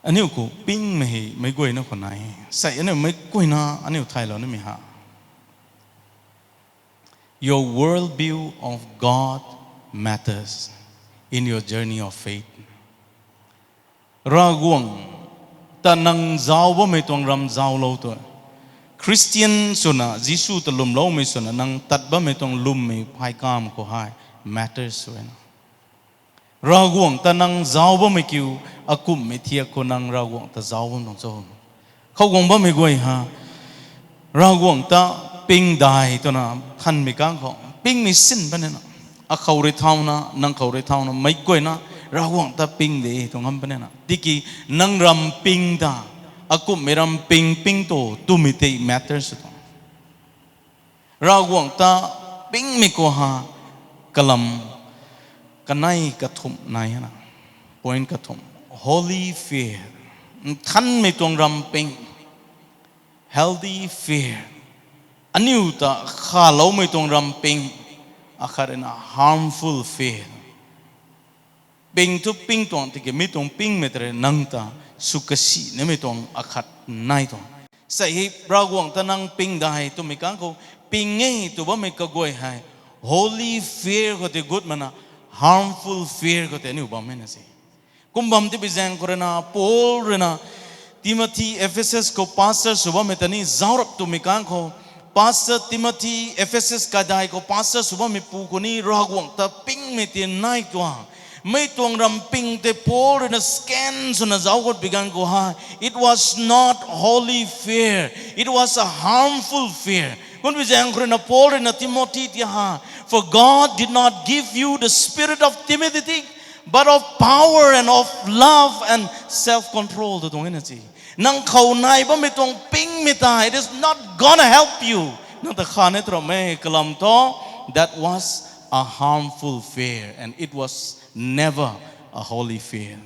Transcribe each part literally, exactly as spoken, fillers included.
Aniu khou pingmei hei meic guayna khou nai e. Sei aniu meic guayna aniu thaylou nimei ha. Your worldview of God matters in your journey of faith. Ravguangc ta nang zauc bammei tuang ram zauclou tu, Christian swna, Jisu ta lwmloumei swna nang tat bammei tuang lwmmei phaykamv khou hei matters sw e na. Ravguangc ta nang zauc bammei kiu, akumhmei thiak khou nang Ravguangc ta zauc bam tuang cho? Khou guang bammei guay ha, Ravguangc ta ping dai twna thanmei kang khou pingmei sin puni na, akhou rui thauna, nang khou rui thauna, meic guayna Ravguangc ta ping de tuang ngam puni na. Tiki nang ram ping ta, akumhmei ram ping ping tu twmei tei matter sw tuang. Ravguangc ta pingmei khou ha, kalam kanei kathumh nai na. Point kathumh, holy fear, nthanmei tuang ram ping. Healthy fear, aniu ta khaloumei tuang ram ping. Akhat rui na harmful fear, ping thu ping tuang tiki mi tuang pingmei tei rui nang ta sw kasi nimei tuang akhat nai tuang. Sei hei Ravguangc ta nang ping dai twmei kang khou, ping e tw bammei kaguay hei holy fear khou tei gut mana, harmful fear khou tei aniu bammei na se. Kum bam tei bi zaeng khou rui na Paul rui na Timothy, Ephesus khou pastor sw bammei ta ni zauc rap twmei kang khou, Pastor Timothy, Ephesus kaidai khou pastor sw bammei pu khou ni Ravguangc ta pingmei tei nai tuang. Mei tuang ram ping tei Paul rui na scan swna zauc gut bi ganv khou ha, it was not holy fear, it was a harmful fear. Kum bi zaeng khou rui na Paul rui na Timothy ta ha, for God did not give you the spirit of timidity, but of power and of love and self-control, tw tuang e na se. Nang khou nai bammei tuang pingmei ta, it is not gonna help you. Nang ta kha ni tw ramh e, kalam thu, that was a harmful fear and it was never a holy fear.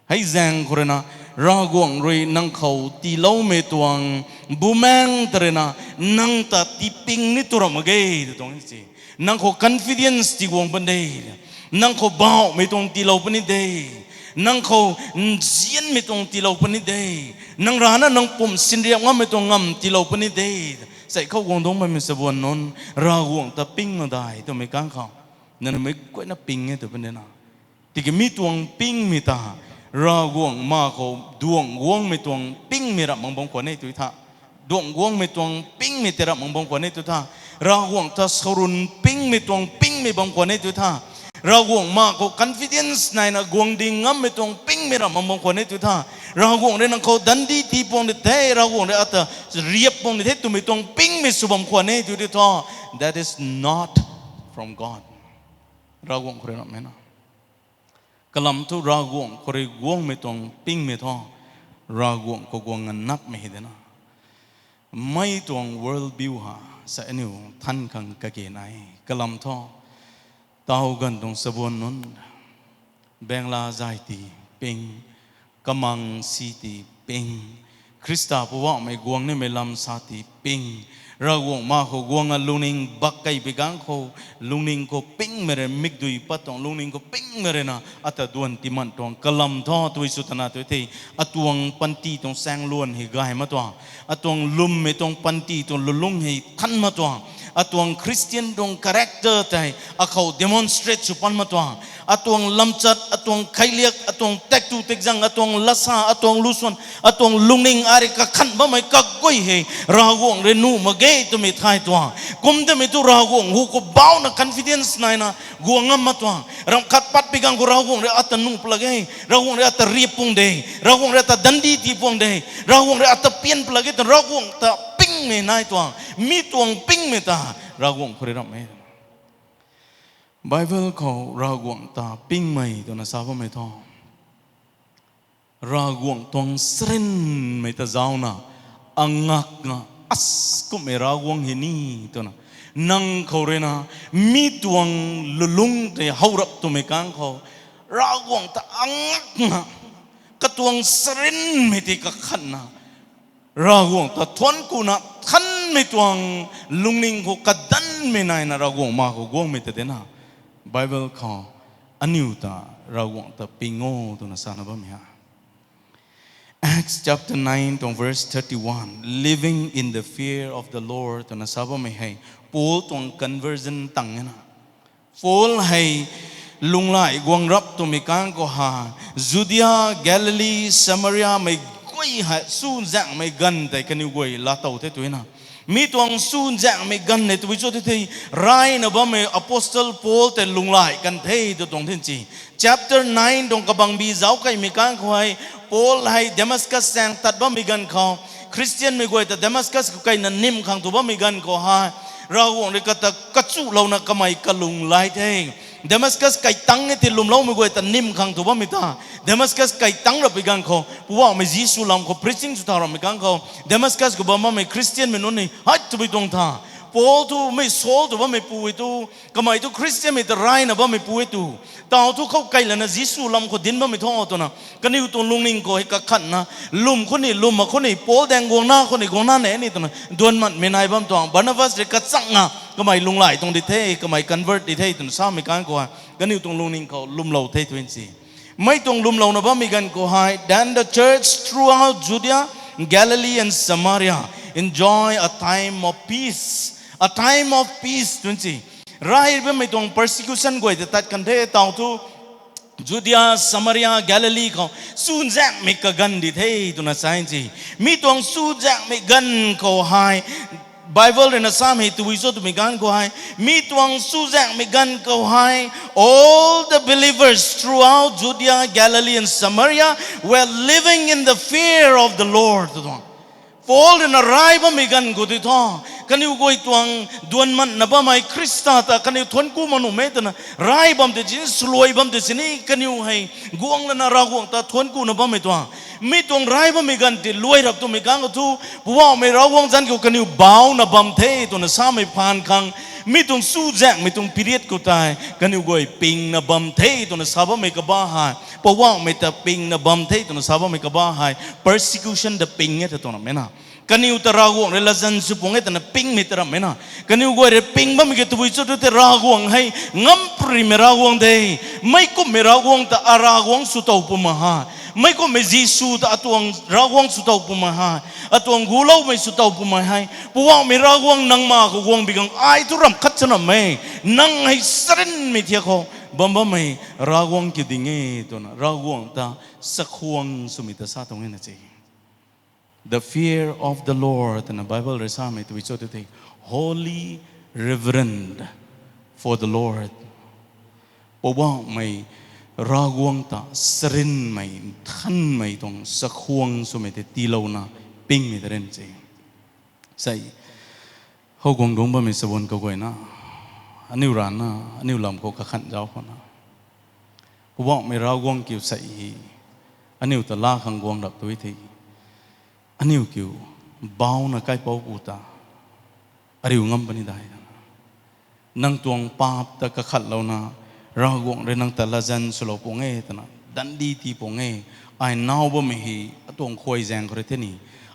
Hei zaeng khou rui na, Ravguangc rui nang khou tiiloumei tuang bumaeng ta rui na, nang ta tii ping ni tw ramh mak ge, tw tuang e na se. Nang khou confidence tii guang puni de, nang khou bauhmei tuang tiilou puni de, nang khou nzianmei tuang tiilou puni de, nang rana nang pum sinriap ngammei tuang ngamv tiilou puni de. Sei khou guang dungc bammei sabuan nunc, Ravguangc ta ping mak dai twmei kang khou, nang mei guayna ping e tw puni na. Tiki mi tuang pingmei ta, Ravguangc ma khou duang guangmei tuang pingmei rap mak bam khwan e tw tha, duang guangmei tuang pingmei tei rap mak bam khwan e tw tha, Ravguangc ta sarun pingmei tuang pingmei bam khwan e tw tha, Ravguangc ma khou confidence naina guang ding ngammei tuang pingmei rap mak bam khwan e tw tha, Ravguangc rui nang khou dandi tii puang di the, Ravguangc rui ata riap puang di the twmei tuang pingmei sw bam khwan e tw tw tha, that is not from God. Ravguangc khou rui rapmei na. Kalam thu Ravguangc khou rui guangmei tuang pingmei thu, Ravguangc khou guang nganapmei hei de na. Mei tuang world view ha, sa aniu than khang kage nai. Kalam thu, tau ganv tuang sabuan nunc, bengla zay ti ping, kamang si ti ping, Khrista Poubauhmei guang nimei lam sa ti ping, Ravguangc ma khou guang a lungning bak kei bi kang khou, lungning khou pingmei rui mikdui pat tuang, lungning khou pingmei rui na ata duan timan tuang, kalam thu tui sw tana tui the, atuang panty tuang saengluan hei gay mak tuang, atuang lwmmei tuang panty tuang lulung hei than mak tuang, atuang Christian tuang character tei akhou demonstrate sw pan mak tuang, atuang lamchat, atuang kheiliak, atuang taktu takzang, atuang lasa, atuang lusuan, atuang lungning ari kakhan bammei kaguay hei Ravguangc rui nuh mak ge twmei thay tuang. Kum tamei thu Ravguangc hu khou bauna confidence naina guang ngam mak tuang. Ram khat pat bi kang khou Ravguangc rui ata nuh pla ge, Ravguangc rui ata riap puang de, Ravguangc rui ata dandi tii puang de, Ravguangc rui ata pian pla ge twna Ravguangc ta pingmei nai tuang. Mi tuang pingmei ta Ravguangc khou rui ramh e. Bible khou Ravguangc ta pingmei twna sa bammei thu, Ravguangc tuang sarinmei ta zauna, angakna, as kumhmei Ravguangc hei ni twna, nang khou rui na, mi tuang lulung tei how rap twmei kang khou, Ravguangc ta angakna, katuang sarinmei tei kakhanna, Ravguangc ta thuanc kuna thanmei tuang lungning khou kadanmei naina Ravguangc ma khou guangmei ta de na. Bible khou aniu ta Ravguangc ta ping o twna sana bammei ha. Acts chapter nine tuang verse thirty-one, living in the fear of the Lord twna sa bammei hei Paul tuang conversion tang e na. Paul hei lunghlaic guang rap twmei kang khou ha, Judea, Galilee, Samaria mei guay hei chuzaenghmei ganv tei kaniw guay laatow the twna. Mi tuang chuzaenghmei ganv hei tabui cho the thei, rayna bammei apostle Paul tei lunghlaic kan the tw tuang the si. Chapter nine tuang kabangbi zauc kaimei kang khou hei, Paul hei Damascus saeng tat bammei ganv khou, Khristianmei guay ta Damascus khou kaina nim khang tu bammei ganv khou hei, Ravguangc rui kata kachulouna kamei kalung lai the. Damascus kai tang e thei lwmloumei guay ta nim khang tu bammei ta, Damascus kai tang rapmei ganv khou Poubauhmei Jisu lam khou preaching sw thau rapmei ganv khou, Damascus khou bam bammei Khristianmei nunc ni hei tabui tuang tha. Paul thu mei Saul tw bammei pu e tu, kamei thu Khristianmei ta rayna bammei pu e tu, tau thu khou kai lana Jisu lam khou dinc bammei thu twna, kaniw tuang lungning khou hei kakhanna, lwm khou ni, lwm mak khou ni, Paul daeng guangna khou ni, guangna ne ni twna duanmatmei nai bam tuang, Barnabas rui kachangna kamei lunghlaic tuang di the, kamei convert di the twna samei kang khou hei kaniw tuang lungning khou lwmlou the tw si. Mei tuang lwmlouna bammei ganv khou hei, then the church throughout Judea, Galilee and Samaria enjoy a time of peace. A time of peace tw si. Ray bammei tuang persecution guay ta tat kan the tau thu, Judea, Samaria, Galilee khou chuzaenghmei kaganv di the twna sa si. Mi tuang chuzaenghmei ganv khou hei, Bible rui na samei tabui cho twmei ganv khou hei, mi tuang chuzaenghmei ganv khou hei, all the believers throughout Judea, Galilee and Samaria were living in the fear of the Lord tw tuang. Paul rui na ray bammei ganv khou tei thu, kaniw guay tuang duanmatna bammei Khrista ta kaniw thuanc ku mak nuhmei twna ray bam tei sini, swluai bam tei sini, kaniw hei guang lana Ravguangc ta thuanc kuna bammei tuang. Mi tuang ray bammei ganv tei luai rap twmei kang khou thu, Poubauhmei Ravguangc zanc khou kaniw bauna bam the twna samei phaan khang, mi tuang chuzaenghmei tuang period khou tei kaniw guay pingna bam the twna sa bammei kaba hei, Poubauhmei ta pingna bam the twna sa bammei kaba hei, persecution ta ping e ta tuang ramhmei na. Kaniw ta Ravguangc rui latzan sw puang e twna pingmei ta ramhmei na. Kaniw guay rui ping bammei ki tabui cho tu tei Ravguangc hei ngamparymei Ravguangc de. Meic kumhmei Ravguangc ta a Ravguangc sw tow pwmei hei, meic kumhmei Jisu ta atuang Ravguangc sw tow pwmei hei, atuang guloumei sw tow pwmei hei, Poubauhmei Ravguangc nangma khou guang bi gang ai thu ramh khat cha namh e. Nang hei charynmei thiak khou bam bammei Ravguangc kiu ding e twna Ravguangc ta chakhwang swmei ta sa tuang e na se. The fear of the Lord twna Bible rui samei tabui cho tu tei, holy reverend for the Lord. Poubauhmei Ravguangc ta charynmei, nthanmei tuang chakhwang swmei tei tiilouna pingmei ta rin se. Sei, how guang dungc bammei sabun kaguayna, aniu rana, aniu lam khou kakhan zauc khou na, Poubauhmei Ravguangc kiu sei hei, aniu ta laa khang guang rap tu thei, aniu kiu bauna kaipouc pu ta ariu ngam puni dai. Nang tuang paap ta kakhatlouna, Ravguangc rui nang ta latzan swlou puang e twna dandi tii puang e. Ai naw bammei hei atuang khuay zaeng khou rui the ni,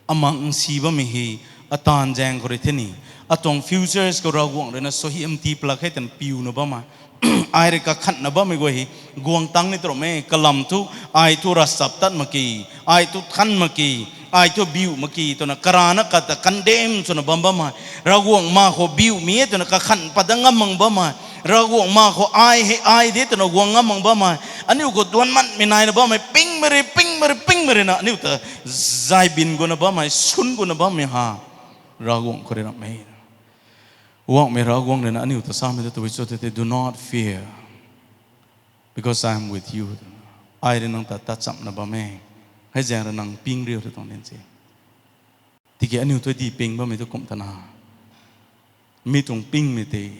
amang nsi bammei hei ataanv zaeng khou rui the ni, atuang futures khou Ravguangc rui na suaihiam tii plak khe twna piuna bammei, ai rui kakhatna bammei guay hei guang tang ni tu ramh e. Kalam thu, ai thu ravchaptat mak ki, ai thu than mak ki, ai thu biu mak ki twna karana kata condemn swna bam bammei, Ravguangc ma khou biumei e twna kakhan pat dat ngam mak bammei, Ravguangc ma khou ai hei ai de twna guang ngam mak bammei, aniu khou duanmatmei naina bammei pingmei rui, pingmei rui, pingmei rui na aniu ta zaibin guna bammei, sun guna bammei ha, Ravguangc khou rui ramh e. Poubauhmei Ravguangc rui na aniu ta samei ta tabui cho tu tei, do not fear, because I am with you. Ai rui nang ta tatchamna bam e. Hei zaeng rui nang ping riu tu tuang din se. Tiki aniu thu di ping bammei tu kum tana, mi tuang pingmei tei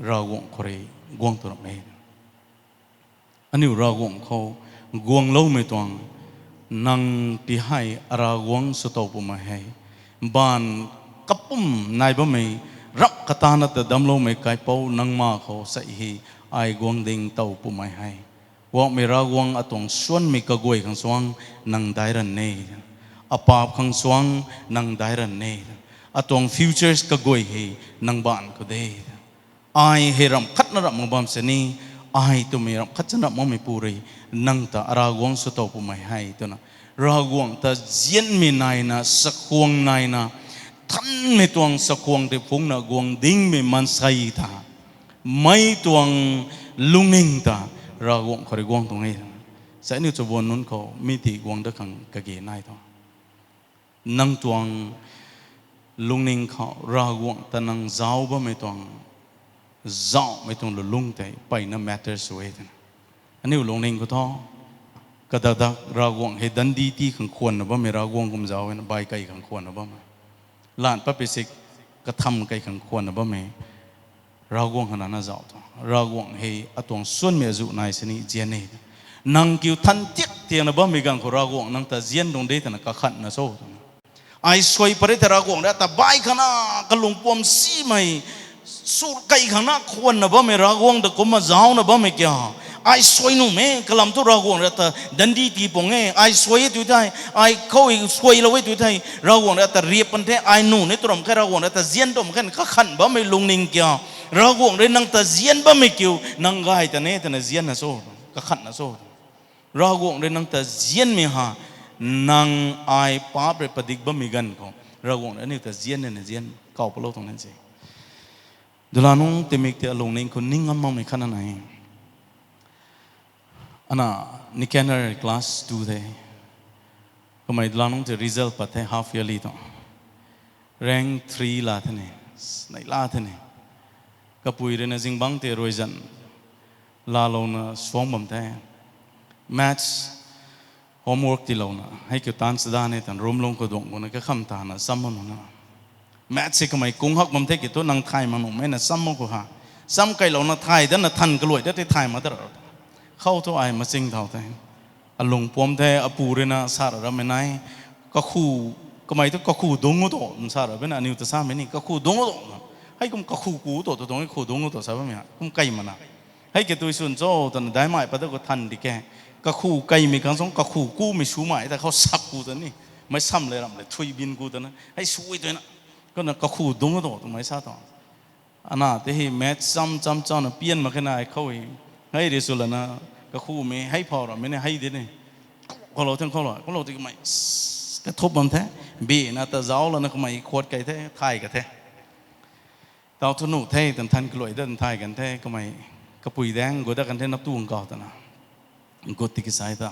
Ravguangc khou rui guang tu ramh e. Aniu Ravguangc khou guangloumei tuang, nang ti hei a Ravguangc sw tow pwmei hei, baanv kapwm nai bammei, rap katana ta damcloumei kaipouc nangma khou sei hei ai guang ding tow pwmei hei, Poubauhmei Ravguangc atuang suanmei kaguay khang suang nang daic ranv e. Apaap khang suang nang daic ranv e. Atuang futures kaguay hei nang baanv khou de. Ai hei ramh khatna ramh mak bam sini, ai twmei ramh khat cha ramh makmeipu rui nang ta a Ravguangc sw tow pwmei hei twna Ravguangc ta nzianmei naina, sakhwang naina, thanmei tuang sakhwang tei phungna guang dingmei maansei ta, mei tuang lungning ta Ravguangc khou rui guang tuang e. Sa aniu chabuan nunc khou mi ti guang dat khang kage nai tuang. Nang tuang lungning khou Ravguangc ta nang zauc bammei tuang, zauhmei tuang lulung tei mpeyna matter sw e twna. Aniu lungning khou thu, kadak dak Ravguangc hei dandi ti khang khwanna bammei Ravguangc kum zauc e na, bai kei khang khwanna bammei, lan pat pei sik katham kei khang khwanna bammei Ravguangc hana na zauc tuang. Ravguangc hei atuang suanmei azuh nai sini nzian e. Nang kiu than tiak tiakna bammei ganv khou Ravguangc nang ta nzian tuang de twna kakhanna cho twna. Ai suai pary tei Ravguangc rui ata bai khana, kalung puam simei, su kei khang na khwanna bammei Ravguangc ta kumna zaucna bammei kia. Ai suai nuh e, kalam thu Ravguangc rui ata dandi ti pung e, ai suai e tu thei, ai khou suailou e tu thei, Ravguangc rui ata riap pan the, ai nuh ni tu ram khe, Ravguangc rui ata nzian tum khe, kakhan bammei lungning kia. Ravguangc rui nang ta nzian bammei kiu, nang gay ta ne, twna nzianna cho, kakhanna cho. Ravguangc rui nang ta nzianmei ha, nang ai paap rui padik bammei ganv khou, Ravguangc rui aniu ta nzian na nzian, kau palou tuang na se. Dula nungc timik tei alungning khou ning ngam makmei khatna nai. Ana, Nicanor class two the. Kamei dula nungc tei result pat the half yearly tuang. Rank three la the ni, nai la the ni. Kapui rui na zingbangc tei ruai zan laalouna suang bam the. Maths homework tiilouna, hei kiu taanc chada ni tan room lung khou duang guna kakham tana cham bam na. Maths se kamei kung hak bam the ki thu nang thay mak nuhmei na cham mak khou ha. Cham kailouna thay dana than kaluai dat tei thay mak ta ra. Khou thu ai maching thau the. Alung puam the, apu rui na sa ra rammei nai. Kakhu, kamei thu kakhu dung o tu, sa ra bena aniu ta samei ni, kakhu dung o tu. Hei kum kakhu ku tu, tu tuang hei khu dung o tu sa bammei ha, kum kai mana. Hei ke tui swn cho twna daimei pat ta khou than di ke. Kakhu kaimei khang song kakhu kumei swmei ta khou sap ku ta ni. Mei sam le ram le thui bin ku ta na. Hei sui tu na. Kumna kakhu dung o tu, twmei sa tu. Ana tei hei maths cham cham chana pian mak khe na ai khou hei. Hei rui sw lana, kakhumei hei phau rammei ni hei di ni. Khou lou theng khou lou, khou lou ti kamei, kathup bam the. Bina ta zauc lana kamei khuat kai the, thay ka the. Tau thu nuh the, tan than kaluai dat thay kan the, kamei, kapui daeng gut dat kan the, nap tuang kau twna. Gut tiki sa ta,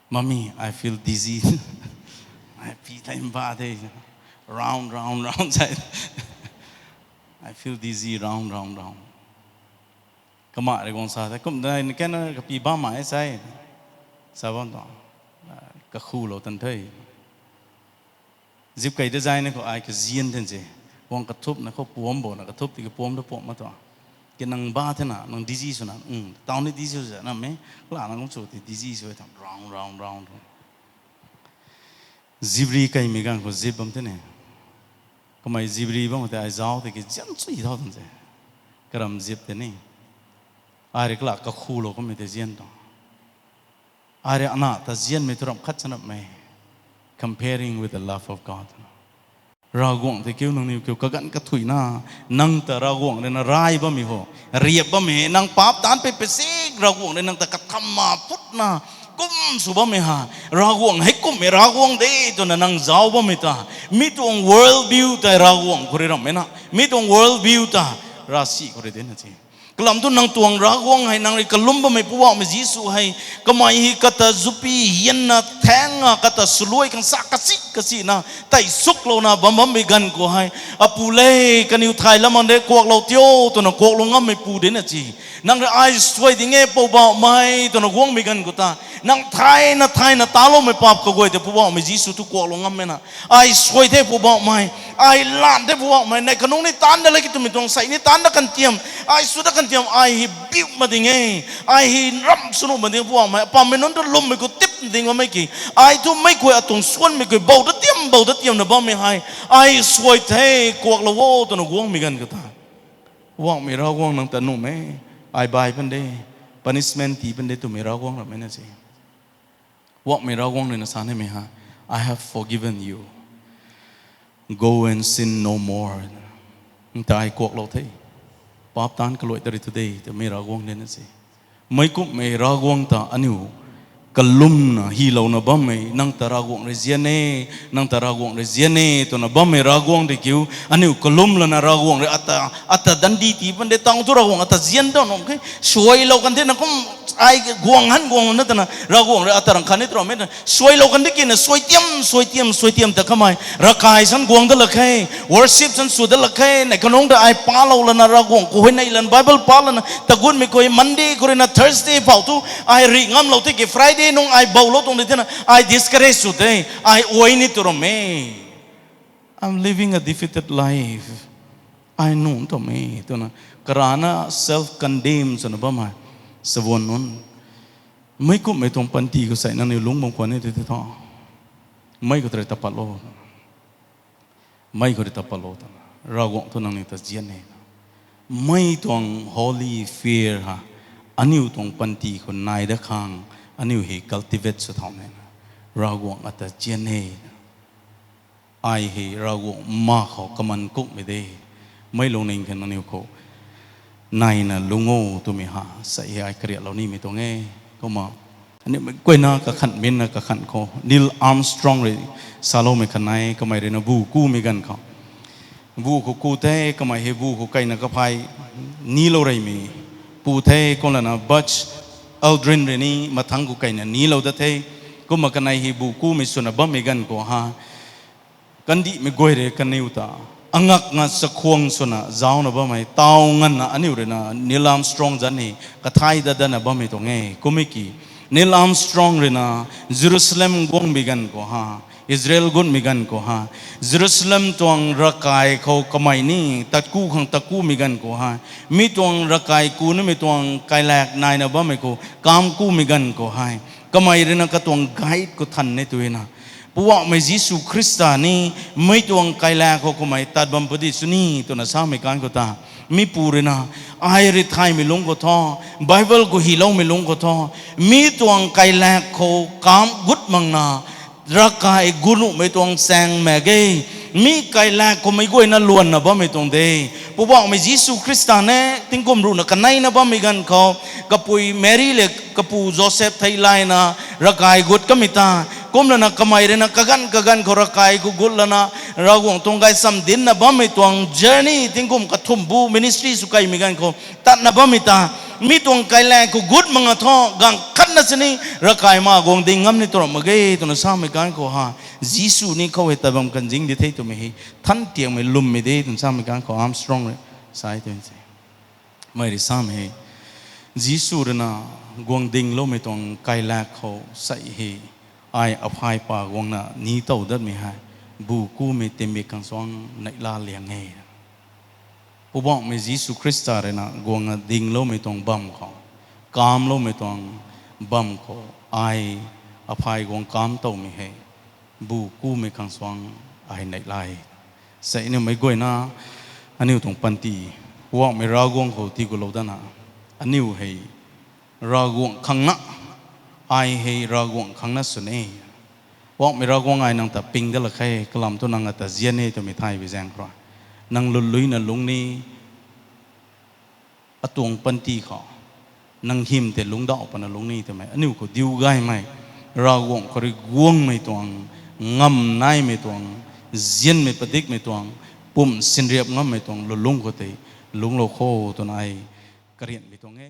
Mommy, I feel dizzy. Ai pi thei mba the. Round, round, round sa. I feel dizzy, round, round, round. Kamei rui guang sa the, kum dai ni kena kapi bam mai sa. Sa bam tuang. Kakhu lou tan the. Zip kei design ni khou ai kazian then se. Guang kathup na khou puam bo na kathup tiki puam ta puam ma tuang. Ki nang ba the na, nang dizzy sw na, um, tau ni dizzy sw na me, la nang kum sw ti dizzy sw tuang, round, round, round. Zibri kaimei ganv khou zip bam the ni. Kamei zibri bam tei ai zauc tei ki zian chui thau tan se. Karam zip tei ni. Ai rui kala kakhu lou kummei tei zian tuang. Ai rui ana ta zianmei thu ram khat chanapmei. Comparing with the love of God. Ravguangc tei kiu nangniw kiu kaganv kathuina, nang ta Ravguangc rui na rai bammei ho, riap bammei, nang paap taanc pei pei sik Ravguangc rui nang ta kathama putna, kum sw bammei ha, Ravguangc hei kummei Ravguangc de twna nang zauc bammei ta, mi tuang world view tei Ravguangc khou rui rammei na, mi tuang world view ta, ravsic khou rui de na se. Kalam thu nang tuang Ravguangc hei nang rui kalum bammei Poubauhmei Jisu hei, kamei hei kata zupi hianna thaengna kata swluai khang sa kasi kasina, tei suklouna bam bammei ganv khou hei, Apu le, kaniw thay lam man de kuaklou tio, twna kuaklou ngammei pu de na se. Nang rui ai suai ding e Poubauhmei, twna guangmei ganv khou ta, nang thayna thayna taloumei paap kaguay tei Poubauhmei Jisu thu kuaklou ngammei na. Ai suai the Poubauhmei, ai lan the Poubauhmei, nei kanung ni taanc dat la ki twmei tuang sei ni taanc dat kan tiam, ai sw dat kan tiam, ai hei biu ma ding e, ai hei ram sw nuh ma ding Poubauhmei, apammei nunc tu lwmmei khou tip ding bammei ki, ai thu mei guay atuang suanmei guay bou dat tiam, bou dat tiamna bammei hei, ai suai the, kuaklou o, twna guangmei ganv khou ta, Poubauhmei Ravguangc nang ta nuhmei, ai bai pan de, punishment tii pan de twmei Ravguangc rammei na se. Poubauhmei Ravguangc rui na sa nimei ha, I have forgiven you. Go and sin no more. Nang ta ai kuaklou the. Paap taanc kaluai ta rui tu de, twmei Ravguangc de na se. Meic kumhmei Ravguangc ta aniu kalumna hylouna bammei, nang ta Ravguangc rui zian e, nang ta Ravguangc rui zian e twna bammei Ravguangc rui kiu, aniu kalum lana Ravguangc rui ata, ata dandi tii pan de tang thu Ravguangc ata zian daw nuh khe, suailou kan the na kum, ai guang han guang na twna Ravguangc rui ata rang khan ni tw rammei na, suailou kan de kina suaitiam, suaitiam, suaitiam ta kamei, ravkai san guang dat lak khe, worship san sw dat lak khe, nei kanungc ta ai palou lana Ravguangc khou huayney lana Bible pa lana, tagunmei khou Monday khou rui na Thursday phou thu, ai rih ngamlou tiki Friday nung ai boulou tuang de thena, ai discourage sw the, ai uai ni tw rammei. I'm living a defeated life. Ai nunc twmei twna, karana self-condemn swna bammei, sabuan nunc. Meic kumhmei tuang panty khou sei nangniw lungc bam khwan e tei tei tho. Mei khou tei rui ta patlou. Mei khou rui ta patlou twna, Ravguangc thu nangniw ta zian e. Mei tuang holy fear ha, aniu tuang panty khou nai dat khang, aniu hei cultivate sw thau nina, Ravguangc ata zian e. Ai hei Ravguangc ma khou kaman kumhmei de. Mei lungning kha nangniw khou naina lungc o twmei ha, sei hei ai kariatlou nimei tuang e. Kumna, aniu mei guayna kakhan minna kakhan khou Neil Armstrong rui saloumei kha nai, kamei rui na bu kumei ganv khou. Bu khou ku the, kamei hei bu khou kaina kaphay nilou reymei pu the, kumlana Buzz Aldrin rui ni mathangc khou kaina nilou dat the, kumna kanei hei bu kumei swna bammei ganv khou ha, kandihmei guay rui kaniw ta angak nga chakhwang swna zauna bammei taw nganvna aniu rui na Neil Armstrong zanc ni kathai dat datna bammei tuang e. Kummei ki Neil Armstrong rui na Jerusalem guangmei ganv khou ha, Israel gutmei ganv khou ha, Jerusalem tuang ravkai khou kamei ni tatku khang tatkumei ganv khou hei, mi tuang ravkai ku nimei tuang kailaek naina bammei khou kamkumei ganv khou hei, kamei rui na katuang guide khou than ni twna, Poubauhmei Jisu Khrista ni mi tuang kailaek khou kamei tat bam pudi sw ni twna samei ganv khou ta, mi pu rui na, ai rui thaymei lungc khou thu, Bible khou hyloumei lungc khou thu, mi tuang kailaek khou kam gut makna, ravkai gut nuhmei tuang chaeng mak ge, mi kailaek khou meic guayna luanna bammei tuang de. Poubauhmei Jisu Khrista ni tingkum ruhna kaneina bammei ganv khou, kapui Mary le kapu Joseph thei layna ravkai gut kamei ta, kumlana kamei rui na kaganv kaganv khou ravkai khou gut lana, Ravguangc tuang gaychamv dincna bammei tuang journey tingkum kathumh bu ministry sw kaimei ganv khou tatna bammei ta, mi tuang kailaek khou gut makna thu, gaanv khatna sini ravkai ma guang ding ngam ni tw ram mak ge twna samei ganv khou ha, Jisu ni khou hei tat bam kan zing di the twmei hei than tiangmei lwmmei de twna samei ganv khou Armstrong rui sa e twna se. Mei rui samei hei, Jisu rui na guang dingloumei tuang kailaek khou sei hei, ai aphay pa guangna ni tow datmei hei, bu kumei timik khang suang neihla liang e. Poubauhmei Jisu Khrista rui na guangna dingloumei tuang bam khou, kamloumei tuang bam khou, ai aphay guang kam towmei hei, bu kumei khang suang ai neihla e. Sei aniu meic guayna, aniu tuang panty, Poubauhmei Ravguangc khou tii gulou datna, aniu hei Ravguangc khang na, ai hei Ravguangc khang na sw ni. Poubauhmei Ravguangc, ai nang ta ping dat lak khe, kalam thu nang ata zian e twmei thay bi zaeng khou rui, nang lwnluina lungc ni, atuang panty khou, nang hym tei lungcdauh pana lungc ni twmei aniu khou diu gaymei, Ravguangc khou rui guangmei tuang, ngam naimei tuang, zianmei padikmei tuang, pumc sinriap ngammei tuang lwnlung khou tei lungclou kho twna ai karianmei tuang e.